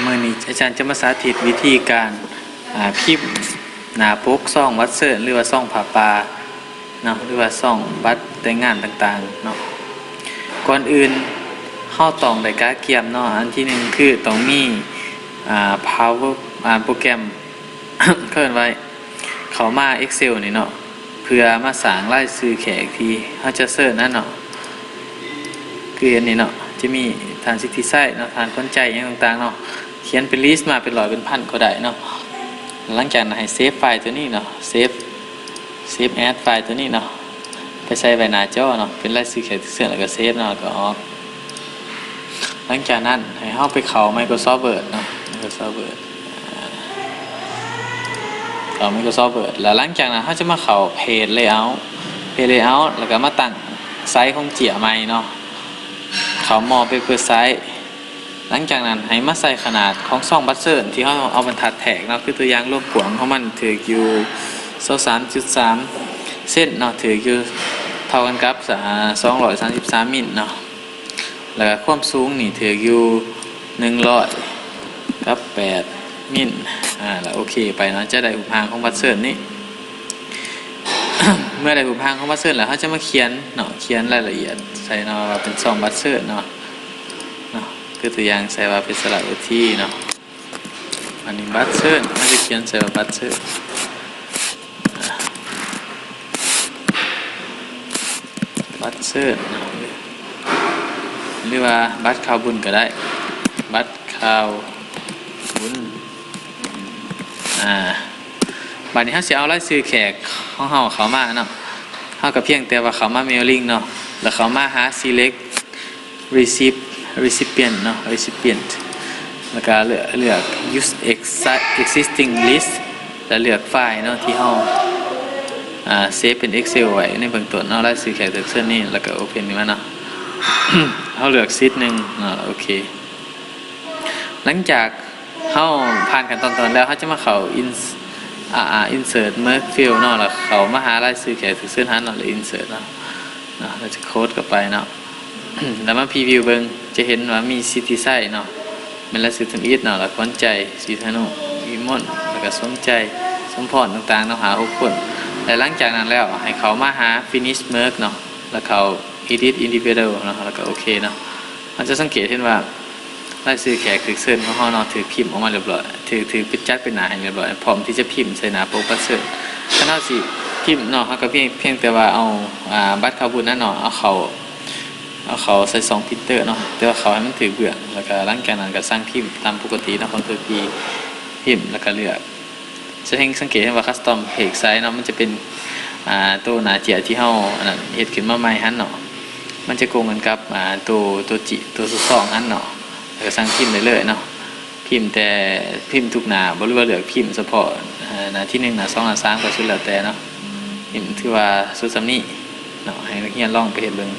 ມື້ນີ້ອາຈານຈະມາສາທິດວິທີການ ອາ ພິມໜ້າປົກຊອງບັດເຊີນ ຫຼືວ່າຊອງຜ້າປ່າເນາະ ຫຼືວ່າຊອງບັດແຕ່ງງານຕ່າງໆເນາະ. ກ່ອນອື່ນເຮົາຕ້ອງໄດ້ກະກຽມເນາະ. ອັນທີໜຶ່ງຄືຕ້ອງມີ ອາ ພາວເວີ ອາ ໂປຣແກຣມ ເອີ້ນວ່າ ເຂົ້າມາ Excel ນີ້ເນາະ ເພື່ອມາສ້າງລາຍຊື່ແຂກທີ່ເຮົາຈະເຊີນນັ້ນເນາະ. ຄືອັນນີ້ເນາະ ຈະມີທ່ານສິດທິໄຊເນາະ ທ່ານຂວັນໃຈ ຫຍັງຕ່າງໆເນາະ ຂຽນເປັນ list ມາເປັນຮ້ອຍເປັນພັນກໍໄດ້ເນາະ. ຫຼັງຈາກນັ້ນໃຫ້ເຊຟໄຟລ໌ຕົວນີ້ເນາະ save save as ໄຟລ໌ຕົວນີ້ເນາະ ໄປໃສ່ໄວ້ໜ້າຈໍເນາະ ເປັນລາຍຊື່ແຂກທີ່ເຊີນ ແລ້ວກໍເຊຟເນາະ ແລ້ວກໍອອກ. ຫຼັງຈາກນັ້ນໃຫ້ເຮົາໄປເຂົ້າ Microsoft Word ເນາະ Microsoft Word ເຂົ້າ Microsoft Word ແລ້ວຫຼັງຈາກນັ້ນເຮົາຈະມາເຂົ້າ Page Layout Page Layout ແລ້ວກໍມາຕັ້ງໄຊຂອງເຈ້ຍໃໝ່ເນາະ ເຂົ້າ More Paper Size. ຫຼັງຈາກນັ້ນໃຫ້ມາໃສ່ຂະໜາດຂອງຊອງບັດເຊີນທີ່ເຮົາເອົາບັນທັດແທກເນາະ ຄືຕົວຢ່າງລວມກວ້າງຂອງມັນຖືກຢູ່ ຊາວສາມຈຸດສາມ ເຊັນເນາະ ຖືກຢູ່ເທົ່າກັນກັບ ສອງຮ້ອຍສາມສິບສາມມິນເນາະ ແລ້ວກໍຄວາມສູງນີ້ຖືກຢູ່ໜຶ່ງຮ້ອຍກັບແປດມິນ ອາ ແລ້ວໂອເຄໄປເນາະ ຈະໄດ້ຮູບຮ່າງຂອງບັດເຊີນນີ້. ເມື່ອໄດ້ຮູບຮ່າງຂອງບັດເຊີນແລ້ວ ເຮົາຈະມາຂຽນເນາະ ຂຽນລາຍລະອຽດໃສ່ເນາະ ວ່າເປັນຊອງບັດເຊີນເນາະ ເນາະ ຄືຕົວຢ່າງໃສ່ວ່າເປັນສະຫຼະໂອທີເນາະ. ອັນນີ້ບັດເຊີນ ເຮົາຈະຂຽນໃສ່ວ່າບັດເຊີນ ອາ ບັດເຊີນ ຫຼືວ່າບັດຂ່າວບຸນກໍໄດ້ ບັດຂ່າວບຸນ. ອາ ບາດນີ້ເຮົາຊິເອົາລາຍຊື່ແຂກຂອງເຮົາເຂົ້າມາເນາະ ເຮົາກໍພຽງແຕ່ວ່າເຂົ້າມາ Mailing ເນາະ ແລ້ວເຂົ້າມາຫາ Select Receipt Recipient ເນາະ Recipient ແລ້ວກໍເລືອກ ເລືອກ Use Exi- Existing List ແລ້ວເລືອກໄຟລ໌ເນາະ ທີ່ເຮົາ ອາ ເຊຟເປັນ Excel ໄວ້ໃນເບື້ອງຕົ້ນເນາະ ລາຍຊື່ແຂກຖືກເຊີນນີ້ ແລ້ວກໍ Open ຂຶ້ນມາເນາະ ເຮົາເລືອກ Sheet ໜຶ່ງເນາະ ໂອເຄ. ຫຼັງຈາກເຮົາຜ່ານຂັ້ນຕອນຕົວນັ້ນແລ້ວ ເຮົາຈະມາເຂົ້າ Ins- ອາ ອາ Insert Merge Field ເນາະ ແລ້ວເຂົ້າມາຫາລາຍຊື່ແຂກຖືກເຊີນຫັ້ນເນາະ ແລ້ວ Insert ເນາະ ເນາະ ແລ້ວຈະໂຄດເຂົ້າໄປເນາະ ແລ້ວມາ Preview ເບິ່ງ ຈະເຫັນວ່າມີ City Site ເນາະ ແມ່ນລາຍຊື່ທຳອິດເນາະ ແລ້ວຂວັນໃຈ ສີທະນຸ ວິມົນ ແລ້ວກໍສົມໃຈ ສົມພອນ ຕ່າງໆເນາະ ຫ້າຫົກຄົນ. ແລະ ຫຼັງຈາກນັ້ນແລ້ວໃຫ້ເຂົ້າມາຫາ Finish Merge ເນາະ ແລ້ວເຂົ້າ Edit Individual ເນາະ ແລ້ວກໍໂອເຄເນາະ. ເຮົາຈະສັງເກດເຫັນວ່າ ລາຍຊື່ແຂກຖືກເຊີນຂອງເຮົາເນາະ ຖືກພິມອອກມາຮຽບຮ້ອຍ ຖືກ ຖືກຈັດເປັນໜ້າໃຫ້ຮຽບຮ້ອຍ ພ້ອມທີ່ຈະພິມໃສ່ໜ້າປົກບັດເຊີນ. ຄັນເຮົາຊິພິມເນາະ ເຮົາກໍພຽງ ພຽງແຕ່ວ່າເອົາ ອາ ບັດເຂົ້າບຸນນັ້ນເນາະ ເອົາເຂົ້າ ເອົາເຂົ້າໃສ່ຊ່ອງ Printer ເນາະ ແຕ່ວ່າເຂົ້າໃຫ້ມັນຖືກເບື້ອງ ແລ້ວກໍຫຼັງຈາກນັ້ນກໍສັ່ງພິມຕາມປົກກະຕິເນາະ Ctrl P ພິມ ແລ້ວກໍເລືອກ ຈະເຫັນ ສັງເກດເຫັນວ່າ Custom Page Size ເນາະ ມັນຈະເປັນ ອາ ໂຕໜ້າເຈ້ຍທີ່ເຮົາ ອັນນັ້ນ ເຮັດຂຶ້ນມາໃໝ່ຫັ້ນເນາະ ມັນຈະກົງກັນກັບ ອາ ໂຕ ໂຕຈິ ໂຕຊອງຫັ້ນເນາະ ແລ້ວກໍສັ່ງພິມໄດ້ເລີຍເນາະ ພິມແຕ່ ພິມທຸກໜ້າບໍ່ ຫຼືວ່າເລືອກພິມສະເພາະ ອາ ໜ້າທີໜຶ່ງ ໜ້າສອງ ໜ້າສາມ ກໍສຸດແລ້ວແຕ່ເນາະ ພິມຖືວ່າສຸດສ່ຳນີ້ເນາະ ໃຫ້ນັກຮຽນລອງໄປເຮັດເບິ່ງ.